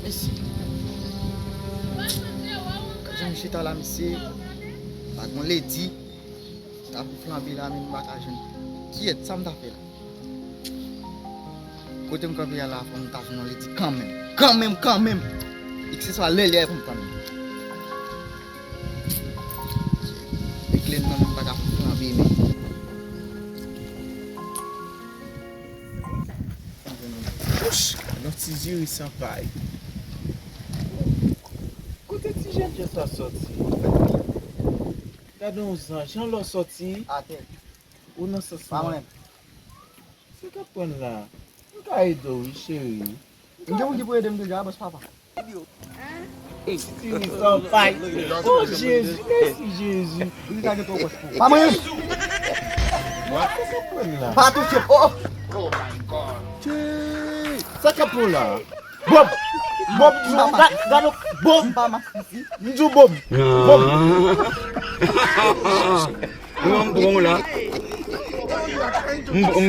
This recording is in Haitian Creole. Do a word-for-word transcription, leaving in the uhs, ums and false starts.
Mesye. Jan m chita la, mesye. Pa gon ledi. T ap flanbe la, men m pa ka jwenn. Kiyèt, sa m ta fè la? Kote m kanpe a la, fò m ta jwenn yon ledi kanmenm. Kanmenm, kanmenm. Ekseswa lè lè pou m kanmenm. Ekle nan men m pa ka flanbe, men. Wouch! Yon ti jiri san pay. Kote ti jènjan sa sòti? Gade yon zanj, jan lè w sòti. Atè. Ou nan sans pa mwen. Sa k ap pran la? M ka ede w, wi, cheri. M gen moun ki pou ede m deja, bòs papa. Ti jiri san pay. Oh, Jezi, mèsi, Jezi. Li ka gen twò pòch pou ou. Pa mwen. Sa k ap pran la? Pa touche. Oh, oh. Sa k ap pran la? Bob! Bob, di w, gad, gad, Bob! M pa mas isi. M di w, Bob! Bob! Mwen, m pran w la. M, m